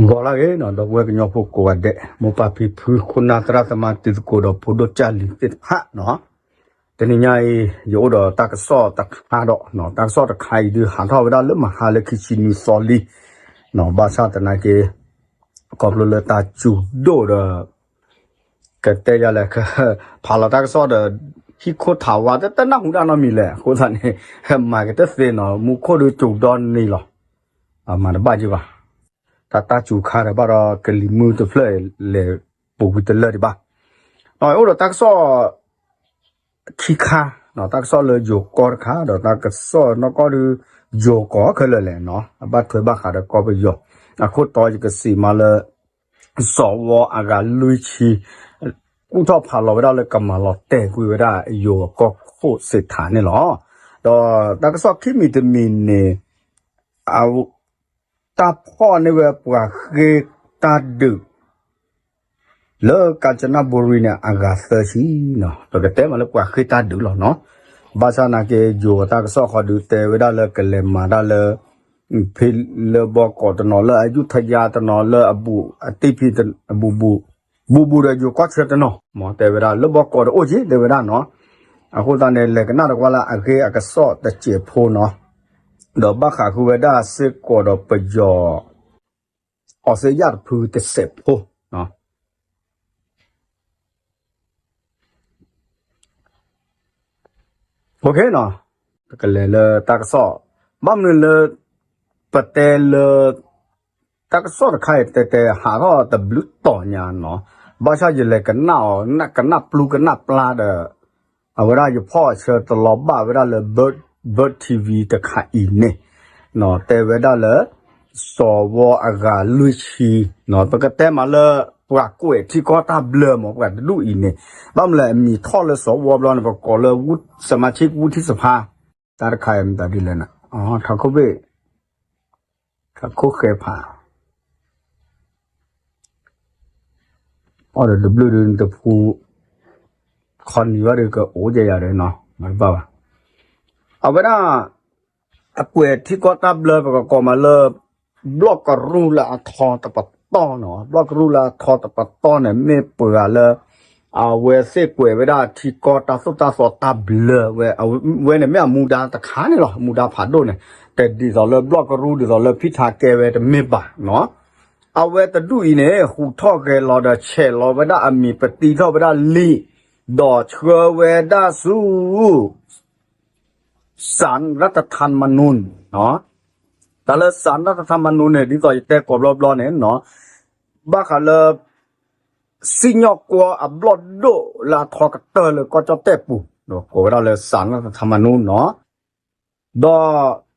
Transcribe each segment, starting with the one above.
ဂီၤလၢအဂ့ၤနီၤ ဒီပုၢ်ဝဲၢ်ကညီဖိကိးဂၤဒဲး မိၢ်ပၢ်ဖံဖု ခိၣ်နၢ်သရၣ်သမါ တံၤသကိးဒီးဖိဒိၣ်ကၢ်လံၤသ့ၣ်တဖၣ်နီၤ, တနံၤညါအံၤ ယအိၣ်ဒီးတၢ်ကစီၣ်တခါဒီး တၢ်ကစီၣ်တခါအံၤဒုးဟးထီၣ်ဝဲဒၣ်လၢမဟါလၢခံဆံနွံသီလံ, ဘၣ်ဆၣ်သနာ်က့ ခီဖျိလၢတၢ်စူၤဒိၣ်ဒီး ကတဲယၤလဲၣ် ဖးလီၤတၢ်ကစီၣ်ဒီး ဟံၣ်ခိၣ်ထးဝါတတနၢ်ဟူတၢ်နီတမံၤလဲၣ် အဃိသတးန့ၣ် မၤကတသ့နီၤ မူခိၣ်ဒုးစူၤဒီနံၤလီၤ, မၤတဘၣ်က့ၤဘၣ်, တၢ်တၢ်စူၤခါဒီးဘၣ်ဒီးကလံၤမုၢ်တဖျၢၣ်လဲၤပူၤကွံာ်တလၢာ်ဒံးဘၣ်, အိၣ်ဒီးတၢ်ကစီၣ် ခံခါ, တၢ်ကစီၣ်လၢယိၤကီၢ်တခါ ဒီးတၢ်ကစီၣ်နီၢ်ကီၢ်ဒုး ယိၤကီၢ်ခဲလၢာ်လဲၣ်နီၤ အဘၣ်ထွဲဘၣ်ဃးဒီးကီၢ်ပယီၤ, အခိၣ်တီယကစံးမးလၢ စီၤဝီအဂၤလွံၢ်ဆံ ကူၣ်ထီၣ်ဖးလီၤဝဲဒၣ်လၢကမၤလီၤတဲာ်ကွံာ်ဝဲဒၣ်ယိၤအကီၢ်ခိၣ်စ့းထးန့ၣ်လီၤ. ဒီးတၢ်ကစီၣ်ခံမံၤတမံၤန့ၣ် တၢ်ဖီၣ်န့ၢ်ဝဲပှၤဃ့ၢ်တၢ်ဒုး လၢကၣ်စနၣ်ဘူရံန့ၣ် အဂၤသၢဆံနီၤ ပကတဲမးလၢပှၤဃ့ၢ်တၢ်ဒုးလီၤနီၤ, ဘၣ်ဆၣ်သနာ်က့ ယိၤအတၢ်ကစီၣ်ဃီဒုးတဲဝဲဒၣ်လၢကလဲၤမၤတၢ်လၢ ဖဲလၢဘီကီးတနီၤ လၢအယူထယါတနီၤ လၢအဘူးအတံၢ်ဖံအဘူးဘူး ဘူးဘူးဒီးယိၤကီၢ်ဆၢတနီၤ မ့ၢ်တဲဝဲဒၣ်လၢဘီကီးတအိၣ်က့ၤ တဲဝဲဒၣ်နီၤ, အဃိသတးန့ၣ် လဲၤကနၣ်တကွၢ်လၢအဂ့ၢ်အကစီၣ်တစဲးဖိနီၤ, ဒီးဘၣ်ဃးဃုာ်ဝဲဒၣ်စ့ၢ်ကီးဒီးပယီၤ အီစ့ယၣ်တဖုတစဲးဖိ ပကလဲၤလၢတၢ်ကစီၣ်, ဘၣ်မနုၤလၢ ပတဲလၢ တၢ်ကစီၣ်တခါအံၤ တဲတဲဟးထီၣ်တဘျုးတီၤညါနီၤ, ဘၣ်ဆၣ်ယလဲၤကနၣ်အီၤ ကနၣ်ပျူၤကနၣ်ပျါဒီး အဝဲဒၣ်ယဖီၣ်အဆၢတလီၤဘၣ်ဝဲဒၣ်လၢ Bird TV တခါအံၤန့ၣ်, တဲဝဲဒၣ်လၢ စီၤဝီအဂၤလွံၢ်ဆံ, ပကတဲမးလၢ ပှၤကွဲးထံကီၢ်တၢ်ဘျၢမး ပှၤတဒူၣ်အံၤန့ၣ်, ဘၣ်မနုၤလဲၣ် အမံၤထီၣ်လၢစီၤဝီဘျီန့ၣ် ပကိးလၢ စမါဆ့ၣ်ဝူထံၣ်စဖါ, တၢ်တခါအံၤမတၤဒ်လဲၣ်န့ၣ်, ထးခိၣ်ဘ့ၣ် ထးခိၣ်ဃဲဖး အီၣ်ဒီးတဘျုးဒုးတဖူ ခီနံၤဘၣ်ဒီးကအိၣ်ကယၤဒီးနီၤ မၤတဘၣ်ဘၣ်, အဝဲဒၣ် အကွဲးထံကီၢ်တၢ်ဘျၢပကကိးမးလၢ ဘျီၣ်ကရူၢ်လၢအထီတပတီၢ်နီၤ, ဘျီၣ်ကရူၢ်လၢအထီတပတီၢ်န့ၣ် မ့ၢ်ပှၤလၢ အဝဲသ့ၣ်ကွဲးဝဲဒၣ်ထံကီၢ်တၢ်သိၣ်တၢ်သီတၢ်ဘျၢဝဲ, ဝဲန့ၣ်မ့ၢ်အမူဒါတခါန့ၣ်လီၤ, မူဒါဖးဒိၣ်န့ၣ်, တဒ်သိးလၢဘျီၣ်ကရူၢ်ဒ်သိးလၢဖံထးကဲဝဲတမ့ၢ်ဘၣ်နီၤ, အဝဲတဒူၣ်အံၤန့ၣ် ဟူးထီၣ်ဂဲၤလီၤဒီးဆဲးလီၤဝဲဒၣ်အမံၤ ပတံထီၣ်ဝဲဒၣ်လံာ် ဒီးဆှၢဝဲဒၣ်ဆူ စၤရၣ်တထါမနူၣ်, တၢ်လၢစၤရၣ်တထါမနူၣ်န့ၣ် ဒ်သိးယတဲကိးဘျီဘျီန့ၣ်နီၤ, ဘၣ်ဃးလၢ စံၣ်ညီၣ်ကွီအဘျီၣ်ဒိၣ်လၢအထီကတၢၢ်လၢကီၢ်ကၠီၣ်တဲၣ်ပူၤ, ကိးဝဲဒၣ်လၢစၤရၣ်တထါမနူၣ်နီၤ, ဒီး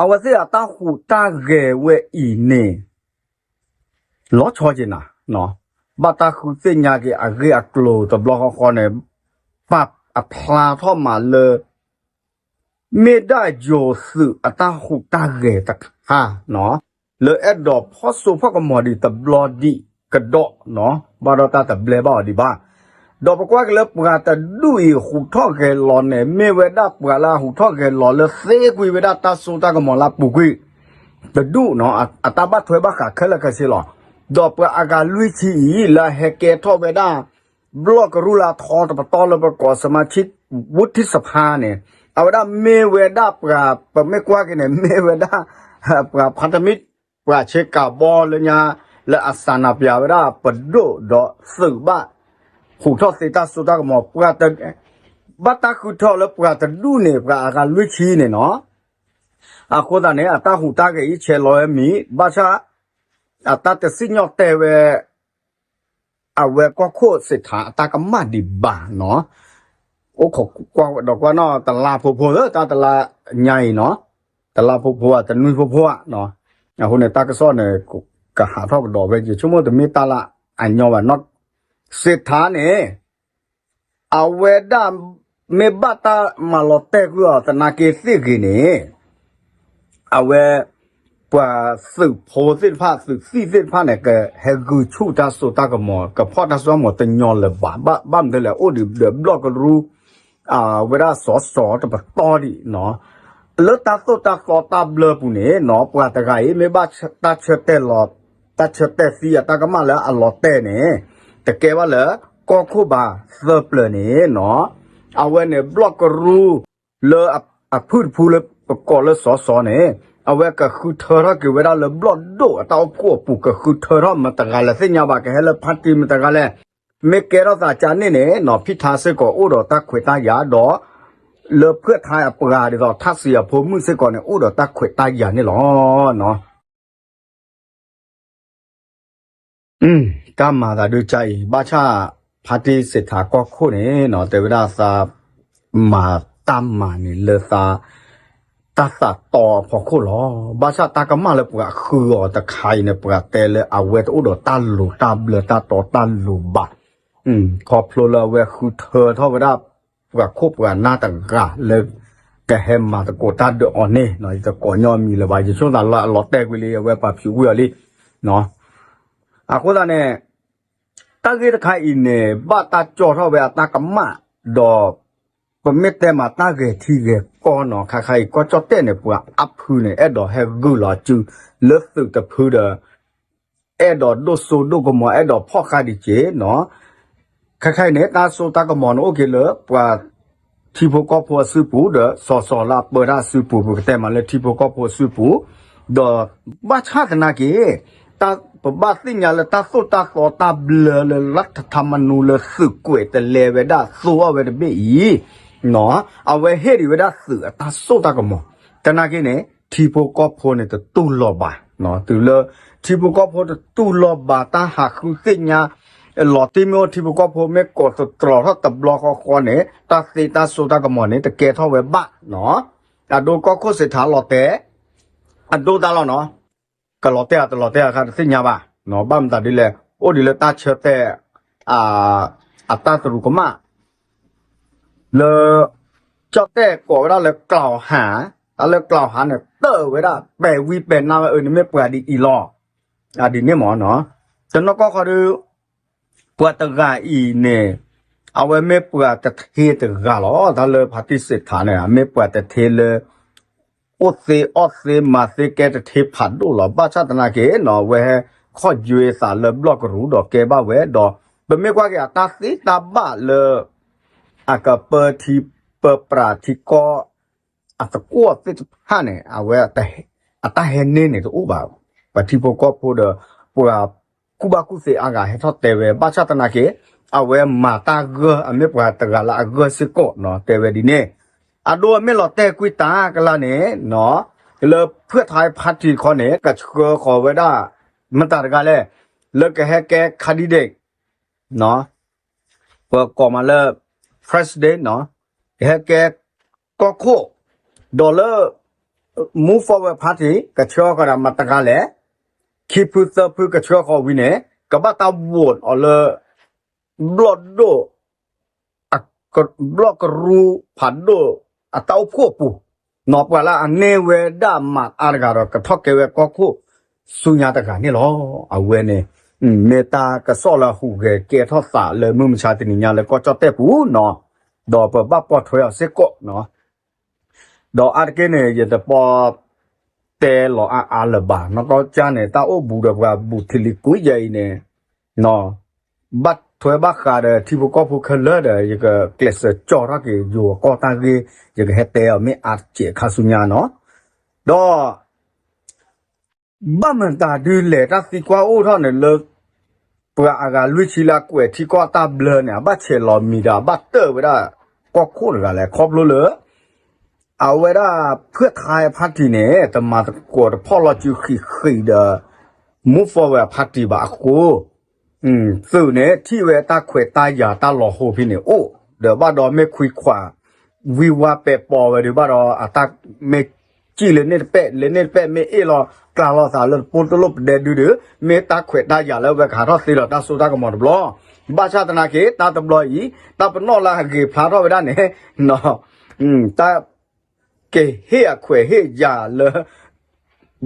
အဝဲသ့ၣ်အတၢ်ဟူးတၢ်ဂဲၤဝဲအံၤန့ၣ် လီၤဆီက့ၤနၤ, ဘၣ်တၢ်ဃုသ့ၣ်ညါက့ၤအဂ့ၢ်အကျိၤတဘျီဃီဃီန့ၣ်, ပာ်အဖျါထီၣ်မးလၢ မ့ၢ်ဒၣ်ယိၤသုးအတၢ်ဟူးတၢ်ဂဲၤတခါနီၤ, လၢအဲၣ်ဒိးဖီၣ်စိဖီၣ်ကမီၤဒံးတဘျီဒံးကဒီးနီၤ, ဘၣ်ဒီးတၢ်တဘျဲဘၣ်အီၤဒံးဘၣ်. ဒီးပကွၢ်က့ၤလၢပှၤတဒူၣ်အံၤဟူးထီၣ်ဂဲၤလီၤန့ၣ် မ့ၢ်ဝဲဒၣ်ပှၤလၢအဟူးထီၣ်ဂဲၤလီၤလၢသ့ကွံာ်ဝဲဒၣ်တၢ်စိတၢ်ကမီၤလၢအပူၤကွံာ် တဒူၣ်နီၤ, အတၢ်ဘၣ်ထွဲဘၣ်ဃးခဲလၢာ်ခဲဆ့လီၤ. ဒီးပှၤအဂၤလွံၢ်ဆံအံၤ လၢအဟဲကဲထီၣ်ဝဲဒၣ် ဘျီၣ်ကရူၢ်လၢအထီတပတီၢ်လၢပကိး စမါဆ့ၣ်ဝူထံၣ်စဖါန့ၣ်, အဝဲဒၣ်မ့ၢ်ဝဲဒၣ်ပှၤ ပမ့ၢ်ကွၢ်က့ၤန့ၣ် မ့ၢ်ဝဲဒၣ် ပှၤဖါတမံၣ် ပှၤဆ့ကၤဘီလၢညါ လၢအစးနၤပျးဝဲဒၣ်ပဒိၣ်ဒီးသုးဘၣ် ဟူးထီၣ်သ့တၢ်စိတၢ်ကမီၤ ပှၤတ ဘၣ်တၢ်ဃုထၢလၢပှၤတဒူၣ်န့ၣ် ပှၤအဂၤလွံၢ်ဆံန့ၣ်နီၤ, အဃိသတးန့ၣ် အတၢ်ဟူးတၢ်ဂဲၤအံၤဆဲးလီၤဝဲမံၤ ဘၣ်ဆၣ် အတၢ်တစံၣ်ညီၣ်တဲဝဲ အဝဲကီၢ်ခိၣ်စ့းထးအတၢ်ကမၣ်ဒံးဘၣ်နီၤ, အိၣ်ခိးကွၢ်ဒီးကွၢ်နီၣ် တလါဖိဖိဧၢ တၢ်တလါညါအံၤနီၤ, တလါဖိဖိဧၢ တနွံဖိဖိဧၢ, အဃိန့ၣ် တၢ်ကစီၣ်န့ၣ် ကဟးထီၣ်ကဒီးဝဲ ယဆိကမိၣ်တမ့ၢ်တၢ်လၢအညီဘၣ်နီၤ, စ့းထးန့ၣ် အဝဲဒၣ် မ့ၢ်ဘၣ်တၢ်မၤလီၤတဲာ်ကွံာ်အီၤ သနာ်က့သ့ၣ်ဂ့ၤန့ၣ် အဝဲ ပှၤသုးဖိသ့ၣ်တဖၣ် သုးသံၣ်သ့ၣ်တဖၣ်န့ၣ် ကဟဲဂုာ်ဆူၣ်တၢ်စိတၢ်ကမီၤ ကဖီၣ်တၢ်စိတၢ်ကမီၤတညီလၢၤဘၣ်, ဘၣ်မနုၤလဲၣ် အိၣ်ဒံးဒီးဘျီၣ်ကရူၢ် အဝဲဒၣ်စီၤစီၤတပတီၢ်ဒံးနီၤ, လၢတၢ်သိၣ်တၢ်သီတၢ်ဘျၢပူၤန့ၣ်နီၤ ပှၤတဂၤအံၤ မ့ၢ်ဘၣ်တၢ်ဆၢတဲာ်လီၤ, တၢ်ဆၢတဲာ်သံအတၢ်ကမၣ်လၢအလီၤတဲာ်န့ၣ် တကဲဘၣ်လၢ ကီၢ်ခိၣ်ဘၣ်သၢပျၢၤန့ၣ်နီၤ အဝဲန့ၣ် ဘျီၣ်ကရူၢ်လၢအဖုၣ်တဖုလၢပကိးလၢစီစီန့ၣ် အဝဲကဃုထၢထီၣ်က့ၤဝဲဒၣ်လၢဘျီၣ်ဒိၣ်အတၢ်အိၣ်ဖှိၣ်အပူၤ ကဃုထၢထီၣ်မတၤတဂၤလဲၣ်သ့ၣ်ညါဘၣ် ကဟဲလၢ party မတၤတဂၤလဲၣ် မ့ၢ်ကဲထီၣ်သးကန့ၣ်န့ၣ်နီၤ ဖံထါစ့ၢ်ကီးအိၣ်ဒီးတၢ်ခွဲးတၢ်ယာ်ဒီး လၢဖုၣ်ထါအပှၤဒ်သိးထါစံးအဖိမုၣ်စ့ၢ်ကီးန့ၣ် အိၣ်ဒီးတၢ်ခွဲးတၢ်ယာ်န့ၣ်လီၤ. တၢ်မၤသးဒုကါအံၤ ဘၣ်ဆၣ် ဖါတံၢ်စ့းထးကီၢ်ခိၣ်န့ၣ်နီၤ တဲဝဲဒၣ်သး မၤတၢ်မၤန့ၣ်လၢသး တၢ်သးတီအဖီခိၣ်လီၤ. ဘၣ်ဆၣ်တၢ်ကမၣ်လၢပှၤဃုအီၤတခါအံၤန့ၣ် ပှၤတဲလၢအဝဲတအိၣ်ဒီးတၢ်လိၤတၢ်ဘျၢတၢ်တီတၢ်လိၤဘၣ် ခီဖျိလၢအဝဲဃုထၢထီၣ်ဝဲဒၣ် ပှၤခိၣ်ပှၤနၢ်တဂၤလၢ ကဟဲမၤသကိးတၢ်ဒုးအီၤန့ၣ် ယတကိးညီအမံၤလၢၤဘၣ် ယဆိကမိၣ်သးလၢအလီၤတဲာ်ကွံာ်လံ အဝဲပာ်ဖျူးကွံာ်အီၤလံ အဃိသတးန့ၣ် တၢ်ဂ့ၢ်တခါအံၤန့ၣ် ဘၣ်တၢ်ကၠီထီၣ်ဝဲအတၢ်ကမၣ် ဒီး ပမ့ၢ်တဲမးတၢ်ဂဲၤထံဂဲၤကီၢ်နီၤ ခါခါအံၤ ကီၢ်ကၠီၣ်တဲၣ်န့ၣ် ပှၤအါဖုန့ၣ် အဲၣ်ဒိးဟဲဂုာ်လီၤစု လၢသုးတဖုဒီး အဲၣ်ဒိးဒိၣ်စိဒိၣ်ကမီၤ အဲၣ်ဒိးဖီၣ်ဃာ်ဒံးက့ၤနီၤ ခဲခဲအံၤန့ၣ် တၢ်စိတၢ်ကမီၤန့ၣ်အိၣ်က့ၤလၢ ပှၤထံဖိကီၢ်ဖိအစုပူၤဒီး စီၤစီၤလၢအပၢတၢ်အစုပူၤ ပကတဲမးလၢထံဖိကီၢ်ဖိအစုပူၤ ဒီးဘၣ်ဆၣ်သနာ်က့ ပဘၣ်သ့ၣ်ညါလၢတၢ်သိၣ်တၢ်သီတၢ်ဘျၢလၢလၢထထမနူလၢ သုးကွဲးတလဲဝဲဒၣ်သိအီၣ်ဝဲတဘ့ၣ်အံၤ အဝဲဟ့ၣ်ဒံးဝဲဒၣ်သုးအတၢ်စိတၢ်ကမီၤ သနာ်က့န့ၣ် ထံဖိကီၢ်ဖိန့ၣ်တတူၢ်လိာ်ဘၣ် တုၤလၢ ထံဖိကီၢ်ဖိတတူၢ်လိာ်ဘၣ်တၢ်ဟးဃုသ့ၣ်ညါ လီၤတံၢ်မ့ၢ်အိၣ်ထံဖိကီၢ်ဖိမ့ၢ်ကိးသတြီၤထီၣ်တဘျီဃီဃီန့ၣ် တၢ်သ့တၢ်စိတၢ်ကမီၤန့ၣ် တကဲထီၣ်ဝဲဘၣ်နီၤ အဒိကီၢ်ခိၣ်စ့းထးလီၤတဲာ် အဒိတၢ်လီၤနီၤ ကလီၤတဲာ်အတလီၤတဲာ်အခါတသ့ၣ်ညါဘၣ် ဘၣ်မတၤဒ်လဲၣ် အိၣ်ဒံးလၢတၢ်ဆၢတဲာ် အတၢ်သရူးကမၣ် လၢ ကၠီၣ်တဲၣ်ကိးဝဲဒၣ်လၢကျီဟါ တၢ်လၢကျီဟါန့ၣ် တၢၢ်ဝဲဒၣ်ပဲာ်ဝံပဲာ်နါဝဲအၢန့ၣ်မ့ၢ်ပှၤဒ်အံၤလီၤ အဒ်န့ၣ်မ့ၢ်နီၤ တနီၢ်ကီၢ်ခီဒု ပှၤတဂၤအံၤန့ၣ် အဝဲမ့ၢ်ပှၤတထ့တဂၤလီၤ တၢ်လၢဖါတံၢ်စ့းထးန့ၣ် မ့ၢ်ပှၤတထ့လၢ အိၣ်သ့အီၣ်သ့မၤသ့ကဲတထ့ဖးဒိၣ်လီၤ ဘၣ်ဆၣ်သနာ်က့နီၤ အဝဲဟဲခီၣ်ယွဲသးလၢဘျီၣ်ကရူၢ်ဒီးကဲဘၣ်ဝဲဒီး ပမ့ၢ်ကွၢ်က့ၤအတၢ်သ့တၢ်ဘၣ်လၢ အကပၢထံပၢပြးထံကီၢ် အသကွီၢ်သ့ၣ်တဖၣ်န့ၣ် အဝဲ အတၢ်ဟဲန့ၢ်န့ၣ်တအိၣ်ဘၣ် ပှၤထံဖိကီၢ်ဖိဒီး ပှၤကူၣ်ဘၣ်ကူၣ်သ့အါဂၤဟဲထီၣ်တဲဝဲ ဘၣ်ဆၣ်သနာ်က့ အဝဲမၤတၢ်ဂၢၢ် အမ့ၢ်ပှၤတဂၤလၢအဂၢၢ်စ့ၢ်ကီးနီၤ တဲဝဲဒ်န့ၣ် အဒိအမ့ၢ်လီၤတဲာ်ကွံာ်တၢ်ကလါန့ၣ် လၢဖုၣ်ထါဖါတံၢ်တခီန့ၣ် ကဆှၢဃီၤဝဲဒၣ် မတၤတဂၤလဲၣ် လၢကဟဲကဲ candidate ပကိးမးလၢ president နီၤ ကဟဲကဲ ကီၢ်ခိၣ် ဒီးလၢ Move Forward Party ကဆှၢဃီၤဒီးမတၤတဂၤလဲၣ် ခံဖုသၢဖုကဆှၢဃီၤဝံၤန့ၣ် ကဘၣ်တၢ် vote အီၤလၢ ဘျီၣ်ဒိၣ် ဘျီၣ်ကရူၢ်ဖးဒိၣ် အတၢ်အိၣ်ဖှိၣ်အပူၤ နီၤ ပှၤလၢအန့ၢ်ဝဲဒၣ်မးအါတဂၤဒီး ကထီၣ်ကဲဝဲကီၢ်ခိၣ်ဆူညါတဂၤန့ၣ်လီၤ. အဝဲန့ၣ် မ့ၢ်တၢ်ကစီၣ်လၢဟူးဂဲၤကဲထီၣ်သးလၢမုၢ်မဆါတနံၤညါလၢကီၢ်ကၠီၣ်တဲၣ်ပူၤနီၤ ဒီးပဘၣ်ပိာ်ထွဲအီၤစ့ၢ်ကီးနီၤ ဒီးအါတက့ၢ်န့ၣ် ယတပိာ်တဲလီၤအါအါလၢၤဘၣ် နီၢ်ကီၢ်ကၠၢန့ၣ် တၢ်အိၣ်ဘူးဒီးပှၤဘူးထံလံၤကွံယဲအံၤန့ၣ် ဘၣ်ထွဲဘၣ်ဃးဒီးထံဖိကီၢ်ဖိခဲလၢာ်ဒီး ယကကျဲးစၢးကၠီထီၣ်က့ၤယိၤအကီၢ်တၢ်ဂ့ၢ် ယကဟဲတဲအီၤမ့ၢ်အါတစဲးခါဆူညါနီၤ ဒီး ဘၣ်မတၤဒုလဲၣ် တၢ်သံကွၢ်အိၣ်ထီၣ်န့ၣ်လၢ ပှၤအဂၤလွံၢ်ဆံလၢအကွဲးထံကီၢ်တၢ်ဘျၢန့ၣ် အဘၣ်ဆဲးလီၤမံၤဒီး အဘၣ်တၢၢ်ဝဲဒၣ်ကီၢ်ခိၣ်တဂၤလဲၣ် ခီဖျိလၢ အဝဲဒၣ်ဖုၣ်ထါဖါတံၢ်န့ၣ် တမၤသကိးတဖီၣ်လီၤစုဃံးဃံးဒီး Move Forward ဖါတံၢ်ဘၣ်အဃိ သုးန့ၣ် ထံၣ်ဝဲတၢ်ခွဲးတၢ်ယာ်တၢ်လီၤဟိဖဲန့ၣ်အိၣ် ဒီးဘၣ်ဒီးမ့ၢ်ခွံခွး ဝံဝါပဲာ်ပိာ်ဝဲဒုးဘၣ်ဒီး အတၢ်မ့ၢ်စံၣ်လၢန့ၣ်တပဲၣ် လၢန့ၣ်တပဲၣ် မ့ၢ်အ့ၣ်လီၤကျါလီၤသးလၢတပိၢ်တလိၣ်ပဒဲဒုဒီး မ့ၢ်တၢ်ခွဲးတၢ်ယာ်လၢအဝဲကဟးထီၣ်သ့လီၤတၢ်စိတၢ်ကမီၤတဘျီ ဘၣ်ဆၣ်သနာ်က့ တၢ်တဘျီအံၤ တၢ်ပနီၣ်လၢအဂ့ၤဖျါထီၣ်ဝဲဒၣ်န့ၣ် တၢ် ကဟ့ၣ်အခွဲးဟ့ၣ်ယာ်လၢ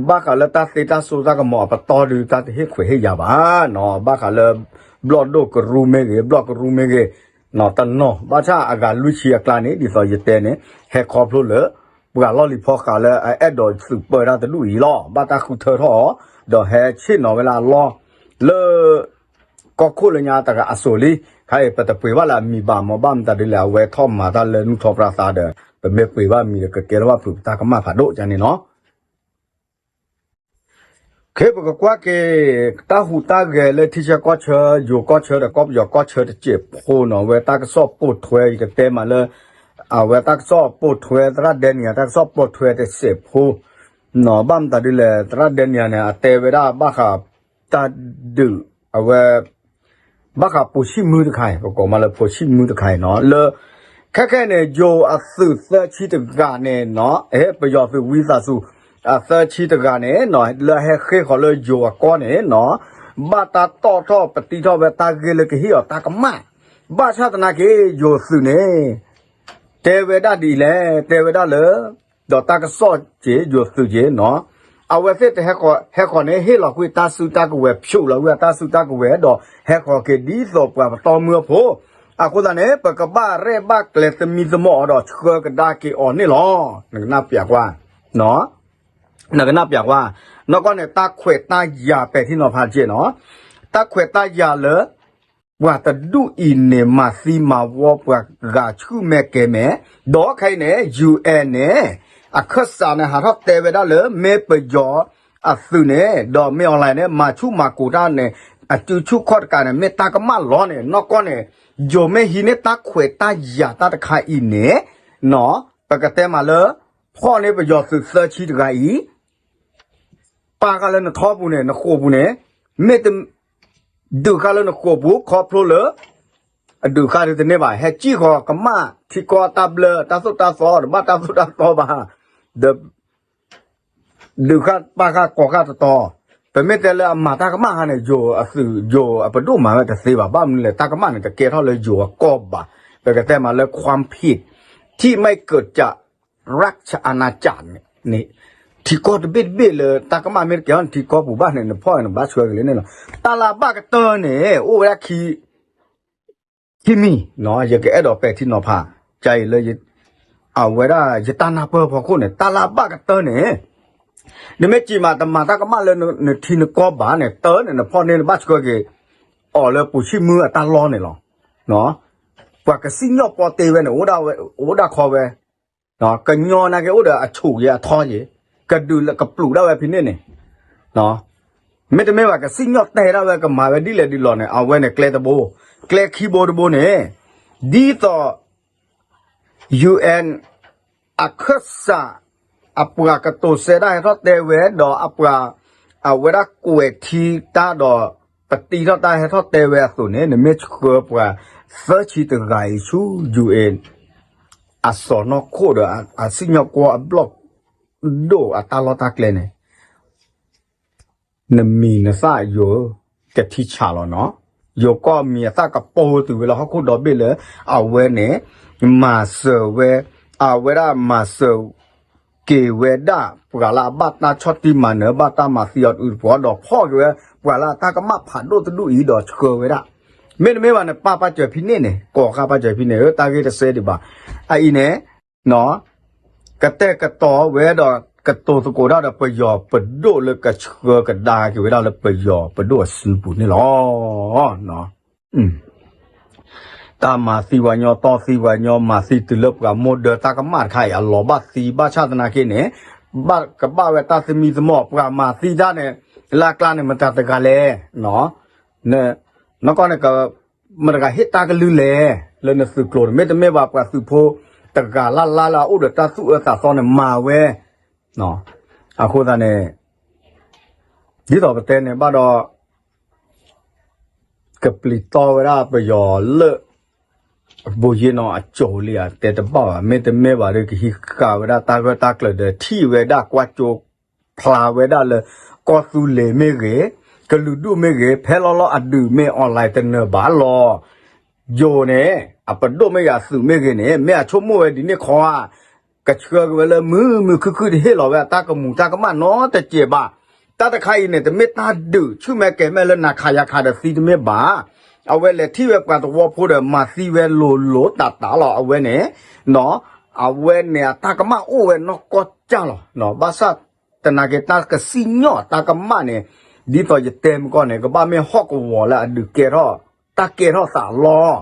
ဘၣ်ဃးလၢတၢ်သ့တၢ်စိတၢ်ကမီၤအပတီၢ်ဒုး တၢ်တဟ့ၣ်ခွဲးဟ့ၣ်ယာ်ဘၣ်နီၤ ဘၣ်ဃးလၢ ဘျီၣ်ဒိၣ်ကရူၢ်မ့ၢ်ဂ့ၤ ဘျီၣ်ကရူၢ်မ့ၢ်ဂ့ၤ တနီၤ ဘၣ်ဆၣ်အဂၤလွံၢ်ဆံအကျါန့ၣ် ဒ်သိးယတဲန့ၣ် ဟဲခီဖျိလၢ ပှၤလီၢ်လံၤဖီဃးလၢအအဲၣ်ဒိးသုးပၢတၢ်တဒူၣ်အံၤလီၤ. ဘၣ်တၢ်ဃုထၢထီၣ်အီၤ ဒီးဟဲဆ့ၣ်နီၤဝဲလၢအလီၢ် လၢ ကီၢ်ခိၣ်လၢညါတဂၤအစိၤလံ. ခဲအံၤ ပတပှ့ၤဘၣ်လၢအမံၤဘၣ်မ့ၢ် ဘၣ်မတၤဒ်လဲၣ် အဝဲထီၣ်မၤတၢ်လၢနူၢ်ထီၣ်ပြၣ်သးဒီး ပမ့ၢ်ပှ့ၤဘၣ်မံၤဒီး ကကဲထီၣ်ဘၣ်ဖုးပတၢ်ကမၣ်ဖးဒိၣ်ကန့ၣ်လီၤ. ခဲပကကွၢ်က့ၤ တၢ်ဟူးတၢ်ဂဲၤလၢထံဆၢကီၢ်ဆၢ ယိၤကီၢ်ဆၢဒီးကီၢ်ပယီၤကီၢ်ဆၢတစဲးဖိနီၤ အဝဲတၢ်ကစီၣ်ပိာ်ထွဲ ယကတဲမးလၢ အဝဲတၢ်ကစီၣ်ပိာ်ထွဲ သရၣ်ဒဲနံၤ တၢ်ကစီၣ်ပိာ်ထွဲတစဲးဖိ ဘၣ်မတၤဒ်လဲၣ် သရၣ်ဒဲနံၤန့ၣ် အတဲဝဲဒၣ်ဘၣ်ဃး တၢ်ဒုး အဝဲ ဘၣ်ဃးပိာ်ဆံၣ်မုၢ်တခါအံၤ ပကိးမးလၢပိာ်ဆံၣ်မုၢ်တခါအံၤနီၤ လၢ ခဲခဲန့ၣ် ယိၤအသုးသၢဆံတဂၤန့ၣ်နီၤ အဲ ပယီၤသုးဝံသးစူၤ အသၢဆံတဂၤန့ၣ်နီၤ လၢအဟဲဃ့ဃီၤလၢယိၤအကီၢ်န့ၣ်နီၤ ဘၣ်တၢ်တီၣ်ထီၣ်ပတံထီၣ်ဝဲတၢ်ဂ့ၢ်လၢကဟ့ၣ်အီၤတၢ်ကမၣ် ဘၣ်ဆၣ်သနာ်က့ ယိၤသုးန့ၣ် တဲဝဲဒၣ်ဒ်အံၤလဲၣ် တဲဝဲဒၣ်လၢ ဒီးတၢ်ကစီၣ်က့ၤ ယိၤသုးက့ၤနီၤ အဝဲသ့ၣ်တဟဲဃီၤ ဟဲဃီၤန့ၣ် ဟ့ၣ်လီၤကွံာ်တၢ်စုတၢ်ကဝဲၤ ဖျိးလီၤကွံာ်အတၢ်စုတၢ်ကဝဲၤ ဒီးဟဲဃီၤက့ၤဒ်သိးပှၤပတီၢ်မုၢ်အဖိ အဃိသတးန့ၣ် ပကဘၣ်ရဲၣ်ဘၣ်ကျဲၤသမံသမိးအီၤဒီးဆှၢကဒါက့ၤအီၤန့ၣ်လီၤ. နကနၣ်ပျးကွၢ် နကနၣ်ပျးကွၢ် နီၢ်ကီၢ်န့ၣ် တၢ်ခွဲးတၢ်ယာ်ပဲာ်ထံနီၤဖးက့ၤနီၤ တၢ်ခွဲးတၢ်ယာ်လၢ ပှၤတဒူၣ်အံၤန့ၣ် မၤသံမၤဝီပှၤဂၤဆူၣ်မဲာ်ကဲၤမဲာ် ဒီးခဲအံၤန့ၣ် UN န့ၣ် အခၢၣ်စးန့ၣ် ဟးထီၣ်တဲဝဲဒၣ်လၢ မ့ၢ်ပယီၤအသုးန့ၣ် ဒီးမ့ၢ် online န့ၣ် မၤဆူၣ်မၤကိၤတၢ်န့ၣ် အစုဆူၣ်ခီၣ်တကးန့ၣ် မ့ၢ်တၢ်ကမၣ်လီၤန့ၣ် နီၢ်ကီၢ်န့ၣ် ယိၤမ့ၢ်ဟံးန့ၢ်တၢ်ခွဲးတၢ်ယာ်တၢ်တခါအံၤန့ၣ် ပကတဲမးလၢ ဖီၣ်န့ၢ်ပယီၤသုးသၢဆံတဂၤအံၤ ပာ်ဃာ်လၢနထီပူၤန့ၣ် နဃိာ်ပူၤန့ၣ် မ့ၢ်တ ဒုးဃာ်လၢနဃိာ်ပူၤ ခီဖျိလၢ အဒုးဃာ်ဒုးတန့ၢ်ဘၣ် ဟဲစံၣ်ဃီၤကမၣ် ထံကီၢ်တၢ်ဘျၢ တၢ်သိၣ်တၢ်သီ တဘၣ်တၢ်သိၣ်တၢ်သီဘၣ် ဒီး ဒုးဃာ်ပာ်ဃာ်ကိးဃာ်တတီၤ ပမ့ၢ်တဲလၢအမၤတၢ်ကမၣ်ခါန့ၣ် ယိၤအသုး ယိၤအပဒိၣ်မၤဝဲတသ့ဘၣ် ဘၣ်မနုၤလဲၣ် တၢ်ကမၣ်န့ၣ် တကဲထီၣ်လၢယိၤအကီၢ်ဘၣ် ပကတဲမးလၢ ความผิดที่ไม่เกิดจากราชอาณาจักร န့ၣ် ထံကီၢ်တဘ့ၣ်တဘ့ၣ်လၢတၢ်ကမၣ်မ့ၢ်တကဲထီၣ်န့ၣ် ထံကီၢ်ပူၤဘၣ်န့ၣ် နဖီၣ်န့ၣ် နဘၣ်ဆှၢက့ၤလၢန့ၣ်လီၤ. တၢ်လၢအဘၣ်ကတၢၢ်န့ၣ် အိၣ်ဝဲဒၣ်ခံ ခံမံၤ ယကအဲၣ်ဒိးပဲာ်ထံနီၤဖး ကါအံၤလၢ အဝဲဒၣ် ယတၢ်နၢ်ပၢၢ်ဖီခိၣ်န့ၣ် တၢ်လၢအဘၣ်ကတၢၢ်န့ၣ် နမ့ၢ်စံးမး တမၤတၢ်ကမၣ်လၢနထံနကီၢ်ဘၣ်န့ၣ် တၢ်န့ၣ် နဖီၣ်န့ၢ်နဘၣ်ဆှၢက့ၤ အီၤလၢပိာ်ဆံၣ်မုၢ်အတၢ်လီၢ်န့ၣ်လီၤ. ပှၤကစံၣ်ညီၣ်ပီတ့ဝဲန့ၣ် အိၣ်ဒၣ်ခီဝဲ ကညီနာ်က့အိၣ်ဒီးအဆူၣ်ယဲအထီယဲ ကဒုးကပျူးဒၣ်ဝဲဖဲန့ၣ်န့ၣ် မ့တမ့ၢ်ဘၣ် ကစံၣ်ညီၣ်တဲဒၣ်ဝဲ ကမၤဝဲဒ်လဲၣ်ဒ်လဲၣ်န့ၣ် အဝဲန့ၣ်ကျဲတဘိ ကျဲခံဘိတဘိန့ၣ် ဒ်သိး UN အခၢၣ်စး အပှၤကတိၤစဲဒၣ်ဟဲထီၣ်တဲဝဲ ဒီးအပှၤ အဝဲဒၣ်ကွဲးထံတၢ်ဒီး ပတံထီၣ်တၢ်ဟဲထီၣ်တဲဝဲအသိးန့ၣ် နမ့ၢ်ဆှၢပှၤ သၢဆံတဂၤအံၤဆူ UN အစီၢ်နီၤခိၣ်ဒီး အစံၣ်ညီၣ်ကွီၢ်အဘျီၣ်ဒိၣ်အတၢ်လီၢ်တၢ်ကျဲန့ၣ် နမံၤနသၣ်ယိၤ ကထံဆးလီၤနီၤ. ယိၤကီၢ်မံၤအသၣ်ကပိာ်တုၤဝဲလၢဟီၣ်ခိၣ်ဒီဘ့ၣ်လၢ အဝဲန့ၣ် မၤစၢၤဝဲ အဝဲဒၣ်မၤစၢၤက့ၤဝဲဒၣ် ပှၤလၢအဘၣ်တၢ်ဆီၣ်တံၢ်မၤနၢၤ ဘၣ်တၢ်မၤသံအီၤတအုးတပှီၤ ဒီးဖီၣ်က့ၤဝဲ ပှၤလၢအတၢ်ကမၣ်ဖးဒိၣ်တဒူၣ်အံၤဒီးဆှၢဝဲဒၣ် မ့တမ့ၢ်ဘၣ်န့ၣ် ပၢ်ပာ်စၢၤဖဲန့ၣ်န့ၣ် ကိးဃာ်ပာ်စၢၤဖဲန့ၣ် တၢ်ဂ့ၢ်တစဲးဒံးဘၣ်. အအံၤန့ၣ် ကတဲာ်ကတီၤဝဲဒီး ကတိၤသကိးတၢ်ဒီးပယီၤပဒိၣ်လၢ ကဆှၢကဒါက့ၤဝဲဒၣ်လၢပယီၤပဒိၣ်အစုပူၤန့ၣ်လီၤ. တၢ်မၤသံပှၤညီ တီၢ်သံပှၤညီ မၤသံတုၤလၢပှၤမိၢ်ဒၢတၢ်ကမၣ်တခါအံၤ အလီၤဘၣ်သံ ဘၣ်ဆၣ်သနာ်က့န့ၣ် ဘၣ်ကဘၣ်ဝဲတၢ်သမံသမိး ပှၤမၤသံတၢ်န့ၣ် လၢအကျါန့ၣ် မတၤတဂၤလဲၣ် နီၢ်ကီၢ်န့ၣ် မတဂၤဟ့ၣ်တၢ်ကလုၢ်လဲၣ် လၢနသုးကျိၤန့ၣ် မ့တမ့ၢ်ဘၣ်ပှၤသုးဖိ တဂၤလၢ်လၢ်လၢအအိၣ်ဒီးတၢ်သူၣ်အၢသးသီန့ၣ် မၤဝဲ အဃိသတးန့ၣ် ဒ်သိးပတဲန့ၣ်ဘၣ်ဒီး ကပျံၤတီဝဲဒၣ်ပယီၤလၢ ဘိယ့နီၤအကၠိလံဧါ တဲတဘၣ်ဘၣ် မ့တမ့ၢ်ဘၣ်ဒီး ကဟံးဃာ်ဝဲဒၣ်တၢ်ဂၢၢ်တၢ်ကျၢၤဒီး ထံၣ်ဝဲဒၣ်ကွၢ်ကၠိဖျါဝဲဒၣ်လၢ ကီၢ်သူလ့ၤမ့ၢ်ဂ့ၤ ကလုာ်ဒူၣ်မ့ၢ်ဂ့ၤ ဖဲလီၤလီၤအဒုးမ့ၢ် online တနၢၤဘၣ်လီၤ. ယိၤန့ၣ် အပဒိၣ်မ့ၢ်ဂ့ၤ အသုးမ့ၢ်ဂ့ၤန့ၣ် မ့ၢ်အဆိကမိၣ်ဝဲဒ်န့ၣ်ခီဧါ ကဆှၢက့ၤဝဲလၢမုာ်မုာ်ခုၣ်ခုၣ် တဟ့ၣ်လီၤဝဲအတၢ်ကမူၤတၢ်ကမၣ်နီတစဲးဘၣ်. တၢ်တခါအံၤန့ၣ် တမ့ၢ်တၢ်ဒုးဆူၣ်မဲာ်ကဲၤမဲာ်လၢနၤခးယၤခးဒီးသံတမ့ၢ်ဘၣ်. အဝဲလဲၤထံၣ်ဝဲပှၤသဝီဖိဒီး မၤသံဝဲလိၤလိၤတးတးလီၤ. အဝဲန့ၣ် နီၢ် အဝဲန့ၣ်အတၢ်ကမၣ်အိၣ်ဝဲနီၢ်ကီၢ်ကၢ်လီၤ. ဘၣ်ဆၣ်သနာ်က့ တၢ်ကစံၣ်ညီၣ်တၢ်ကမၣ်န့ၣ် ဒ်သိးယတဲမုၢ်ကီၢ်န့ၣ် ကဘၣ်မ့ၢ်ဟီၣ်ကဝီၤလၢအဒုးကဲထီၣ် တၢ်ကဲထီၣ်သးအလီၢ်,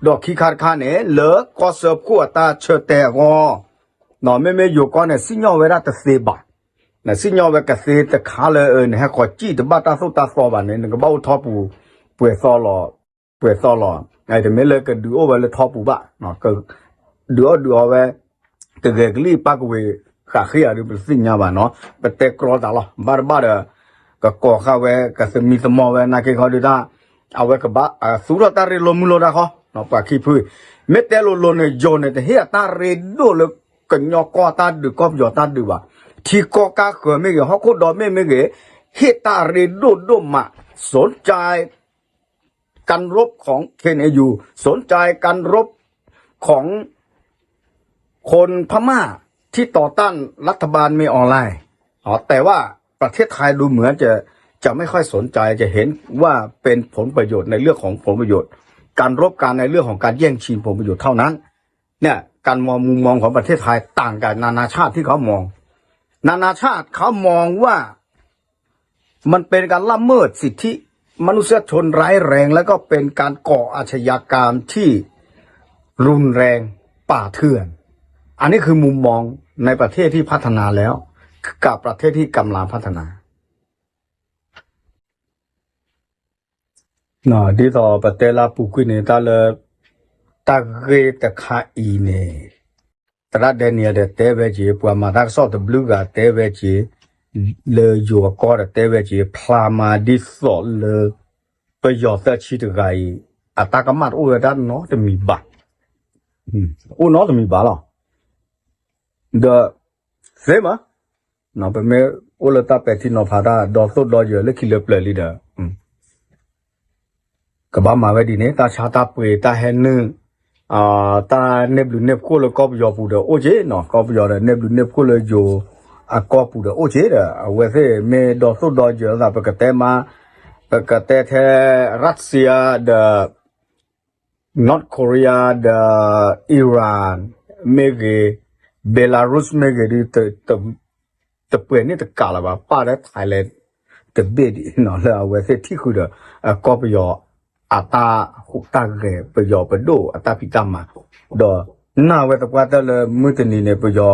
ဒီးခံခါတခါန့ၣ် လၢကီၢ်စၢဖှိၣ်အတၢ်ဆၢတဲာ်အဂီၢ်, မ့မ့ၢ်ယိၤကီၢ်န့ၣ် စံၣ်ညီၣ်ဝဲဒၣ်တသ့ဘၣ်. စံၣ်ညီၣ်ဝဲကသ့တခါလၢ နဟဲဃီၤစံၣ်တဘၣ်တၢ်သိၣ်တၢ်သီဘၣ်န့ၣ် နကဘၣ်အိၣ်ထီပူၤ ပှဲၤသီလီၤ, ပှဲၤသီလီၤ. တမ့ၢ်လၢကဒုးအိၣ်ဝဲလၢထီပူၤဘၣ်, ဒုးအီၣ်ဒုးအီဝဲ တဂဲၤကလံၣ်ပၣ်ကဝ့ၤဃးဃ့ဧါဒုး ပတသ့ၣ်ညါဘၣ်နီၤ, ပတဲကြီတၢ်လီၤ. ဘၣ်တဘၣ်ဒီး ကကိးဃာ်ဝဲ ကသမံသမိးဝဲ နာ်က့ခီဒုးတၢ် အဝဲကဘၣ်သူၣ်ထီၣ်တၢ်ရ့လိာ်မုာ်လိာ်တၢ်ဃီ, ပှၤခံဖု, မ့ၢ်တဲလိၤလိၤန့ၣ် ယိၤန့ၣ် တဟ့ၣ်အတၢ်ရ့ဒိၣ်လၢကညီကီၢ်တၢ်ဒုး ကီၢ်ပယီၤတၢ်ဒုးဘၣ်. ထံကီၢ်ကါဃၢၤမ့ၢ်ဂ့ၤ ဟီၣ်ခိၣ်ဒီဘ့ၣ်မ့ၢ်ဂ့ၤ, ဟ့ၣ်တၢ်ရ့ဒိၣ်ဒိၣ်မး, สนใจการรบของเคเอ็นยู สนใจการรบของ คนพม่าที่ต่อต้านรัฐบาลมีออนไลน์ อ๋อ แต่ว่าประเทศไทยดูเหมือนจะจะไม่ค่อยสนใจ จะเห็นว่าเป็นผลประโยชน์ในเรื่องของผลประโยชน์ การรบกันในเรื่องของการแย่งชิงผลประโยชน์เท่านั้น เนี่ย การมองมุมมองของประเทศไทยต่างกับนานาชาติที่เขามอง นานาชาติเขามองว่า มันเป็นการละเมิดสิทธิมนุษยชนร้ายแรง แล้วก็เป็นการก่ออาชญากรรมที่รุนแรงป่าเถื่อน อันนี้คือมุมมองในประเทศที่พัฒนาแล้วกับประเทศที่กำลังพัฒนา ဒ်သိးပတဲလၢပူၤကွံာ်န့ၣ် တၢ်လၢ တၢ်ဂ့ၢ်တခါအံၤန့ၣ် သရၣ်ဒဲနံယၤဒီးတဲဝဲက့ၤ ပှၤမၤတၢ်ကစီၣ်တဘျုးဂၤတဲဝဲက့ၤ လၢယိၤအကီၢ်ဒီးတဲဝဲက့ၤ ဖျါမးဒ်သိးလၢ ပယီၤသၢဆံတဂၤအံၤ အတၢ်ကမၣ်တအိၣ်ဝဲဒၣ်နီတမံၤဘၣ်, အိၣ်နီတမံၤဘၣ်လီၤ. ဒီး သ့မး ပမ့ၢ်အိၣ်လၢတၢ်ပဲာ်ထံနီၤဖးတၢ် ဒီသိၣ်ဒီယၢၤလၢခံလၢပျၢၤလံဒီး ကဘၣ်မၤဝဲဒ်န့ၣ် တၢ်ဆါတၢ်ပှ့ၤ တၢ်ဟဲနုာ် တၢ်န့ၢ်ဘျုးန့ၢ်ဖှိၣ်လၢကီၢ်ပယီၤပူၤဒီးအိၣ်က့နီၤ, ကီၢ်ပယီၤဒီးန့ၢ်ဘျုးန့ၢ်ဖှိၣ်လၢယိၤအကီၢ်ပူၤဒီးအိၣ်က့ဒီး အဝဲသ့ၣ်မ့ၢ်ဒီသိၣ်ဒီယၢၤသး ပကတဲမး ပကတဲထဲ Russia ဒီး North Korea ဒီး Iran မ့ၢ်ဂ့ၤ Belarus မ့ၢ်ဂ့ၤဒ် တပှဲၤန့ၣ်တကးလၢၤဘၣ် ပၣ်လၢ Thailand တဘ့ၣ်ဒ်နီၤ လၢအဝဲသ့ၣ်ထံၣ်ဃုာ်ဒီး ကီၢ်ပယီၤ အတၢ်ဟူးတၢ်ဂဲၤ ပယီၤပဒိၣ်အတၢ်ဖံးတၢ်မၤ ဒီးနာ်ဝဲသပှၢ်တၢၢ်လၢမုၢ်တနံၤန့ၣ် ပယီၤ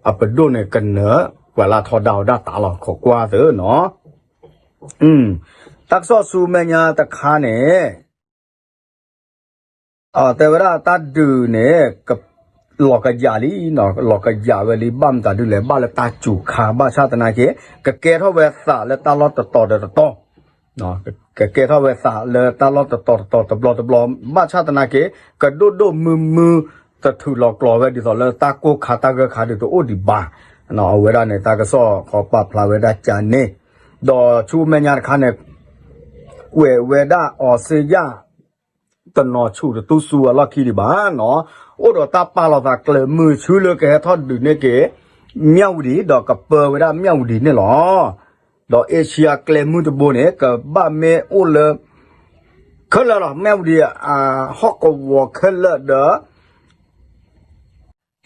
အပဒိၣ်န့ၣ် ကနၢၤပှၤလၢထီဒါဝဲဒၣ်တၢ်လီၤ ခိးကွၢ်သၢနီၤ တၢ်ကစီၣ်ဆူမဲာ်ညါတခါန့ၣ် တဲဝဲဒၣ်တၢ်ဒုးန့ၣ် လီၤကယာ်လံ, လီၤကယာ်ဝဲလံ ဘၣ်မတၤဒုလဲၣ် ဘၣ်လၢတၢ်စူၤခါ ဘၣ်ဆၣ်သနာ်က့ ကကဲထီၣ်ဝဲသးလၢတၢ်လီၢ်တတီၤဒီးတတီၤ, ကကဲထီၣ်ဝဲသးလၢတၢ်လီၢ်တတီၤတတီၤ တဘျီတဘျီ ဘၣ်ဆၣ်သနာ်က့ ကဒိၣ်ဒိၣ်မုၢ်မုၢ် တထုးလီၤကျိၤဝဲဒ်သိးလၢတၢ်ကိၢ်ခါတၢ်ဂၢၢ်ခါဒုးတအိၣ်ဒံးဘၣ်, အဝဲဒၣ်န့ၣ် တၢ်ကစီၣ်ခီပာ်ဖျါဝဲဒၣ်ကန့ၣ်, ဒီးဆူမဲာ်ညါတခါန့ၣ် ကွဲးဝဲဒၣ်အီစ့ယၣ် တနီၤဆူၣ်တတူၢ်စူအလီၢ်ခံဒံးဘၣ်နီၤ, အိၣ်ဒီးတၢ်ပာ်လီၤသးကျဲၤမုၢ်ဆူလၢကဟဲထီၣ်ဒုးန့ၢ်က့ၤ မၠၣ်ဝတံၤ ဒီးကပၢဝဲဒၣ်မၠၣ်ဝတံၤန့ၣ်လီၤ. ဒီးအ့ရှံယါကျဲၤမုၢ်တဘိန့ၣ် ကဘၣ်မ့ၢ်အိၣ်လၢ ခဲလၢာ်လီၤ မၠၣ်ဝတံၤ ဟီၣ်ကဝီၤခဲလၢာ်ဒီး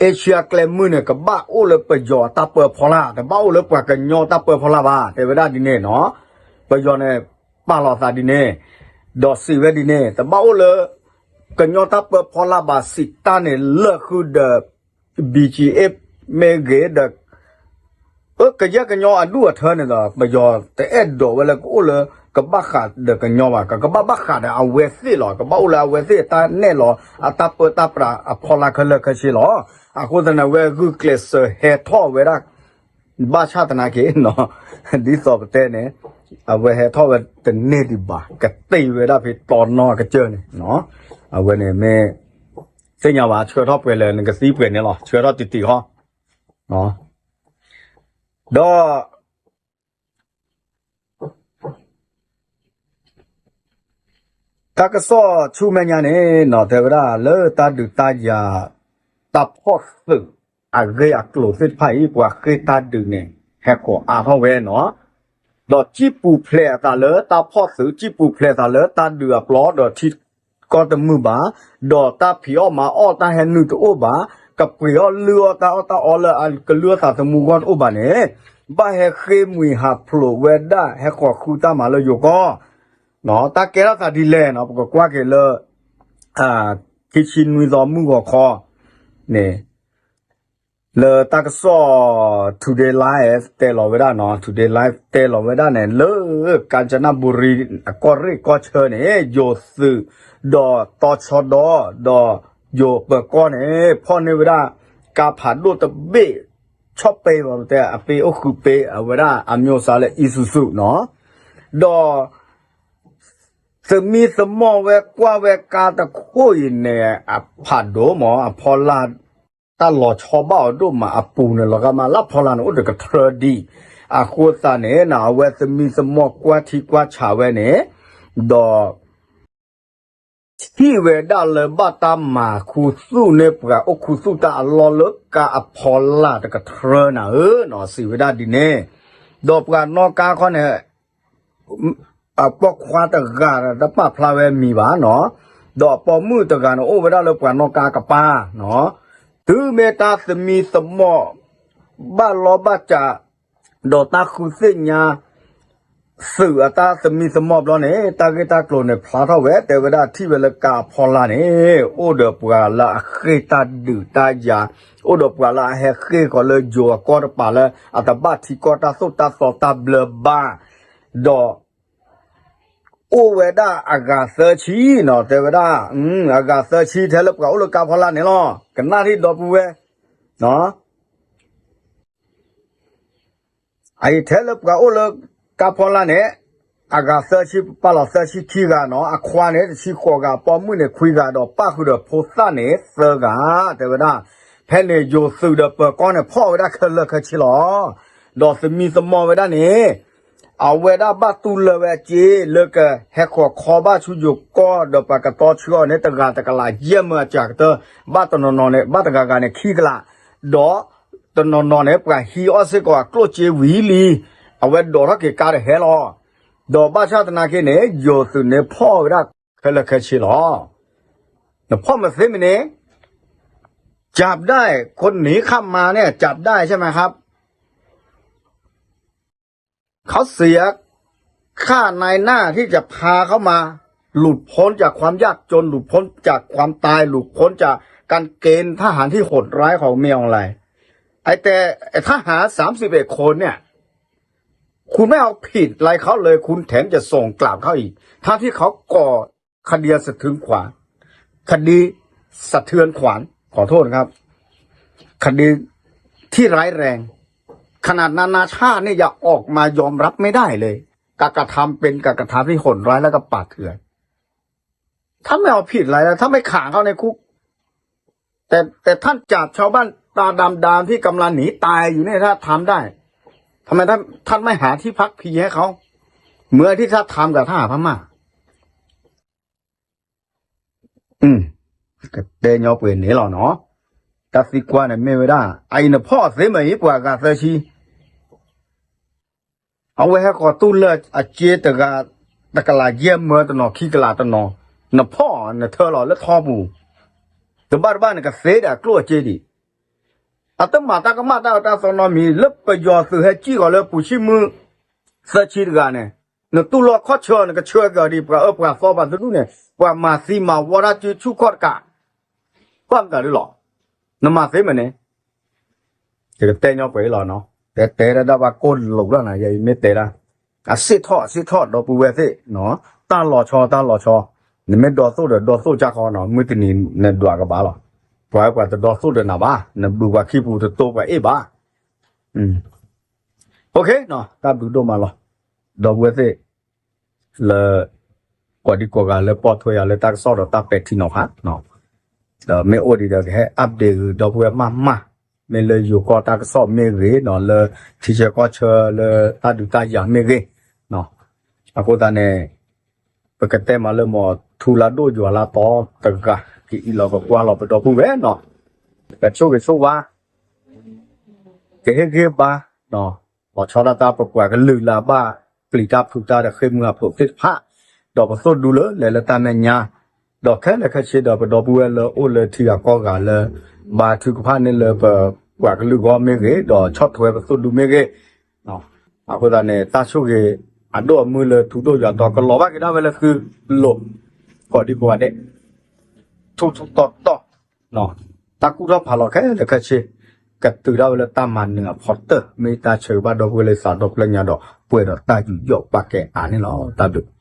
အ့ရှံယါကျဲၤမုၢ်န့ၣ် ကဘၣ်အိၣ်လၢပယီၤအတၢ်ပၢဖီလာ်, တဘၣ်အိၣ်လၢပှၤကညီတၢ်ပၢဖီလာ်ဘၣ်, တဲဝဲဒၣ်ဒ်န့ၣ်နီၤ. ပယီၤန့ၣ် ပာ်လီၤသးဒ်န့ၣ်, ဒီးစံးဝဲဒ်န့ၣ်, တဘၣ်အိၣ်လၢ ကညီတၢ်ပၢဖီလာ်ဘၣ် စံးတၢ်န့ၣ်လၢာ်ဃုာ်ဒီး ဘံၣ်ကၠံၣ်အ့ၣ် မ့ၢ်ဂ့ၤဒီး အၢ ကယဲၢ်ကညီအဒူၣ်အထၢန့ၣ်ဒီး ပယီၤတအဲၣ်ဒိးဝဲလၢကအိၣ်လၢ ကဘၣ်ဃးဒီးကညီဘၣ်, ကကဘၣ်ဘၣ်ဃးဒီးအဝဲသ့ၣ်လီၤ. ကဘၣ်အိၣ်လၢအဝဲသ့ၣ်တၢ်နဲၣ်လီၤ အတၢ်ပၢတၢ်ပြးအဖီလာ်ခဲလၢာ်ခဲဆ့လီၤ. အဃိသတးန့ၣ် အဝဲဂုာ်ကျဲးစၢးဟဲထီၣ်ဝဲဒၣ် ဘၣ်ဆၣ်သနာ်က့နီၤ, ဒ်သိးပတဲန့ၣ် အဝဲဟဲထီၣ်ဝဲတန့ၢ်ဒံးဘၣ်, ကတ့ၢ်ဝဲဒၣ်ဖဲတီနီၢ်ကစၢၢ်န့ၣ်, အဝဲန့ၣ်မ့ၢ် သ့ၣ်ညါဘၣ် ဆှၢထီၣ်ပှဲၤလၢ နကသံပှဲၤန့ၣ်လီၤ, ဆှၢထီၣ်တံၢ်တံၢ်ဃီ, ဒီး တၢ်ကစီၣ်ဆူမဲာ်ညါန့ၣ်နီၤ တဲဝဲဒၣ်လၢတၢ်ဒုးတၢ်ယၤ တၢ်ဖီၣ်သုးအဂ့ၢ်အကျိၤသ့ၣ်တဖၣ်အံၤ ပှၤဃ့ၢ်တၢ်ဒုးန့ၣ် ဟဲကိးအါထီၣ်ဝဲနီၤ, ဒီးစံၣ်ပူၤဖျဲးအသးလၢတၢ်ဖီၣ်သုး စံၣ်ပူၤဖျဲးသးလၢတၢ်ဒုးအပျီ ဒီးထံကီၢ်တမုာ်ဘၣ်, ဒီးတၢ်ဖံးအီၣ်မၤအီၣ်တၢ်ဟဲနုာ်တအိၣ်ဘၣ်, ကပှ့ၤအီၣ်လုၢ်အီၣ်တၢ်အီၣ်တၢ်အီလၢအကလုၢ်အီၣ်သးသမူအဂီၢ်တအိၣ်ဘၣ်န့ၣ်, ဘၣ်ဟဲဃ့ၢ်မှံဟးဖျိးဝဲဒၣ် ဟဲဃီၤဃုတၢ်မၤလၢယိၤကီၢ်, တၢ်ကဲထီၣ်သးဒ်လဲၣ်နီၤ ပကကွၢ်က့ၤလၢ ခံဆံနွံသီမုၢ်ဂီၤခီန့ၣ် လၢတၢ်ကစီၣ် Today Live တဲလီၤဝဲဒၣ်နီၤ, Today Live တဲလီၤဝဲဒၣ်န့ၣ် လၢ ကၣ်စနဘူရံ အကီၢ်ရ့ၣ်ကီၢ်ဆၢန့ၣ် ယိၤသုး ဒီးတီၤဆီဒီ ဒီးယိၤပၢၤကီၢ်န့ၣ် ဖီၣ်န့ၢ်ဝဲဒၣ် ကါဖးဒိၣ်တဘ့ၣ် ဆီၣ်ပဲ ပတဲ အပ့အိၣ်ဃုာ်ပဲ အဝဲဒၣ်အမျိုးအစားလၢ Isuzu နီၤ, ဒီး သမံသမိးဝဲကွၢ်ဝဲကါတခိၣ်အံၤန့ၣ် အဖးဒိၣ်မး အဖီလာ် တၢ်လီၤဆီဘၣ်အီၤဒိၣ်မးအပူၤန့ၣ် လီၤဂာ်မးလၢဖီလာ်န့ၣ် အိၣ်ဒီးကထြၢဒံး, အဃိသတးန့ၣ် အဝဲသမံသမိးကွၢ်ထံကွၢ်ဆးဝဲန့ၣ်, ဒီး ထံၣ်ဝဲဒၣ်လၢဘၣ်တၢ်မၤခူသူၣ်န့ၢ်ပှၤအိၣ်ခူသူၣ်တၢ်အလီၢ်လၢကါအဖီလာ်တကထြၢနၤဧၢနီၤ စံးဝဲဒၣ်ဒ်န့ၣ်, ဒီးပှၤနီၣ်ကါခီန့ၣ် အပိာ်ခွါတဂၤဒီး တပာ်ဖျါဝဲမံၤဘၣ်နီၤ, ဒီးအပိာ်မုၣ်တဂၤန့ၣ် အိၣ်ဝဲဒၣ်လၢပှၤနီၣ်ကါကပၤနီၤ, တုၤမ့ၢ်တၢ်သမံသမိး ဘၣ်လီဘၣ်စး ဒီးတၢ်ဃုသ့ၣ်ညါ သုးအတၢ်သမံသမိးဘျီန့ၣ် တၢ်ဂ့ၢ်တၢ်ကျိၤန့ၣ် ဖျါထီၣ်ဝဲ တဲဝဲဒၣ်ထံၣ်ဝဲလၢကါအဖီလာ်န့ၣ် အိၣ်ဒီးပှၤလၢအဃ့ၢ်တၢ်ဒုးတၢ်ယၤ, အိၣ်ဒီးပှၤလၢအဟဲဃ့ၢ်ဃီၤလၢယိၤအကီၢ်တပၤလၢ အတဘၣ်ထံကီၢ်တၢ်သိၣ်တၢ်သီတၢ်ဘျၢဘၣ်, ဒီး အိၣ်ဝဲဒၣ်အဂၤသၢဆံနီၤ တဲဝဲဒၣ်, အဂၤသၢဆံထဲလၢပှၤအိၣ်လၢကါဖီလာ်န့ၣ်လီၤ. ကနၣ်ထံၣ်ဒီပုၢ်ဝဲၢ် အအံၤထဲလၢပှၤအိၣ်လၢကါဖီလာ်န့ၣ် အဂၤသၢဆံ ပာ်လီၤသၢဆံခံဂၤနီၤ, အခွါန့ၣ်တဆံဃိးဂၤ, ပိာ်မုၣ်န့ၣ်ခွံဂၤ, ဒီးပၣ်ဃုာ်ဒီးဖိသၣ်န့ၣ်သၢဂၤ, တဲဝဲဒၣ်, ဖဲန့ၣ်ယိၤသုးဒီးပၢၤကီၢ်န့ၣ် ဖီၣ်ဝဲဒၣ်ခဲလၢာ်ခဲဆ့လီၤ. ဒီးသမံသမိးဝဲဒၣ်န့ၣ် အဝဲဒၣ်ဘၣ်တူၢ်လၢဝဲအစ့ လၢကဟဲဃီၤခီဘၣ်ဆူယိၤကီၢ် ဒီးပှၤကတီဆှၢအီၤန့ၣ် တဂၤတကလးယဲၢ်မၢအစှၤကတၢၢ်, ဘၣ်တနီၤနီၤန့ၣ် ဘၣ်တဂၤဂၤန့ၣ်ခံကလး, ဒီးတနီၤနီၤန့ၣ် ပှၤဟံးအီၣ်စ့ၢ်ကီးအကျိၣ်စ့ဝံၤလံ, အဝဲဒိးထီၣ်က့ၤကါဒီးဟဲလီၤ. ဒီးဘၣ်ဆၣ်သနာ်က့န့ၣ် ယိၤသုးန့ၣ်ဖီၣ်ဝဲဒၣ်ခဲလၢာ်ခဲဆ့လီၤ. နဖီၣ်မသ့မ့ၢ်န့ၣ် จับได้ คนนี้เข้ามาเนี่ย จับได้ใช่ไหมครับ เขาเสียค่าในหน้าที่จะพาเขามา หลุดพ้นจากความยากจน หลุดพ้นจากความตาย หลุดพ้นจากการเกณฑ์ทหารที่โหดร้ายของเมียของอะไร ไอ้แต่ไอ้ทหารสามสิบเอ็ดคนเนี่ย คุณไม่เอาผิดอะไรเขาเลย คุณแถมจะส่งกลับเขาอีก ทั้งที่เขาก่อคดีสะเทือนขวัญ คดีสะเทือนขวัญ ขอโทษนะครับ คดีที่ร้ายแรง ขนาดนานาชาติเนี่ยยังออกมายอมรับไม่ได้เลย การกระทำเป็นการกระทำที่โหดร้ายและก็ป่าเถื่อน ท่านไม่เอาผิดอะไรนะ ท่านไม่ขังเขาในคุก แต่แต่ท่านจับชาวบ้านตาดำๆที่กำลังหนีตายอยู่เนี่ย ถ้าทำได้ ทำไมท่านท่านไม่หาที่พักพิงให้เขา เหมือนที่ท่านทำกับทหารพม่า อืม ကတဲညီပှဲၤန့ၣ်လီၤနီၤ, တၢ်သံကွၢ်န့ၣ်မ့ၢ်ဝဲဒၣ် အအံၤနဖီၣ်သ့မ့ၢ်အံၤ ပှၤဂၤသၢဆံ အဝဲဟဲဃီၤတူၢ်လၢအစ့တဂၤ တကလးယဲၢ်မၢတနီၤ ခံကလးတနီၤ, နဖီၣ်နထၢလီၤလၢထီပူၤ, တဘၣ်တဘၣ်နကသ့ဒီးအကျိၣ်အစ့ဒံး, အတမၤတၢ်ကမၣ်တၢ်အၢတၢ်သီနီတမံၤ လၢပယီၤသုးဟဲစံၣ်ဃီၤလၢပူၤဆံၣ်မုၢ် သၢဆံတဂၤန့ၣ်, နတူၢ်လိာ်ခီၣ်ဆၢ နကဆှၢက့ၤအီၤဒံး ပှၤအၢပှၤသီပှၤတဒူၣ်န့ၣ် ပှၤမၤသံမၤဝီတၢ်စုဆူၣ်ခီၣ်တကး ဘၣ်မတၤဒ်လီၤ, နမၤသ့မ့ၢ်န့ၣ် ယကတဲညီပှဲၤလီၤနီၤ, တဲတဲဒၣ်ဒၣ်ဘၣ်ကိၢ်လိာ်လီၤနၤ ယအံၤမ့ၢ်တဲဒၣ်, အစ့ၣ်ထီၣ်အစ့ၣ်ထီၣ် ဒီပုၢ်ဝဲၢ်သ့ၣ်, တၢ်လီၤဆီတၢ်လီၤဆီ, နမ့ၢ်ဒီသိၣ်ဒီးဒီသိၣ်ကၢ်ခီနီၤ မုၢ်တနံၤနဒွးကဘၣ်လီၤ, ပှၤပှၤတဒီသိၣ်ဒီးနၤဘၣ် နဘုပှၤခံပူၤတတိပှၤအ့ၣ်ဘၣ်, တၢ်ဘျုးဒိၣ်မးလီၤ, ဒီပုၢ်ဝဲၢ်သ့ၣ် လၢ ကိးဒံကိးဂၤလၢပိာ်ထွဲယၤလၢတၢ်ကစီၣ်ဒီးတၢ်ပဲာ်ထံနီၤဖး, ဒီးမ့ၢ်အိၣ်ဒံးဒီးကဟဲ update ဂ့ၤဒီပုၢ်ဝဲၢ်မးမး, မ့ၢ်လၢယိၤကီၢ်တၢ်ကစီၣ်မ့ၢ်ဂ့ၤနီၤ လၢထံဆၢကီၢ်ဆၢလၢတၢ်ဒုးတၢ်ယၤမ့ၢ်ဂ့ၤ, အဃိသတးန့ၣ် ပကတဲမးလၢမ့ၢ်ထူလါဒိၣ်ယွၤလါတီတဂၤ ကအံးလီၤကကွၢ်လီၤပဒီပုၢ်ဝဲၢ်နီၤ, ကဆိၣ်ဂ့ၤဆိၣ်ဝါ ကဟ့ၣ်ဂံၢ်ဘါ လီၤဆီဒၣ်တၢ်ပပှၤကလုာ်လၢအဘၣ်ပျံၤတၢ်ဖုးတၢ်ဒီးဃ့ၢ်မှံဟးဖျိးသ့ၣ်တဖၣ်, ဒီးပသိၣ်ဒူလၢလဲၤလၢတၢ်မဲာ်ညါ, ဒီးခဲလၢာ်ခဲဆ့ဒီးပဒီပုၢ်ဝဲၢ်လၢအိၣ်လၢထံဂၤကီၢ်ဂၤလၢ ဘါထုကဖၣ်န့ၢ်လၢပပှၤကလုာ်ဂီၢ်မ့ၢ်ဂ့ၤ, ဒီးဆီၣ်ထွဲပသိၣ်ဒူမ့ၢ်ဂ့ၤ, အဃိသတးန့ၣ် တၢ်ဆိၣ်ဂ့ၤအဒိၣ်အမုၢ်လၢထူဒိၣ်ယွၤတီ ကလီၤဘၣ်က့ၤဒၣ်ဝဲလၢသုလိၤ, ကိးဒံကိးဂၤဒဲး, ထူထူတီတီ, တၢ်ကူၣ်ထီၣ်ဖးလီၤခဲလၢာ်ခဲဆ့, ကတုၤဒၣ်ဝဲလၢတၢ်မၤနၢၤအဖီတၢၢ် မ့ၢ်တၢ်ဆၢဂ့ၤဘၣ်ဒီပုၢ်ဝဲၢ်လၢသးဒီဖျၢၣ်ညါဒီး ပှဲၤဒီးတၢ်ယူးယီၣ်ပာ်ကဲအါန့ၣ်လီၤ. တၢ်ဘျုး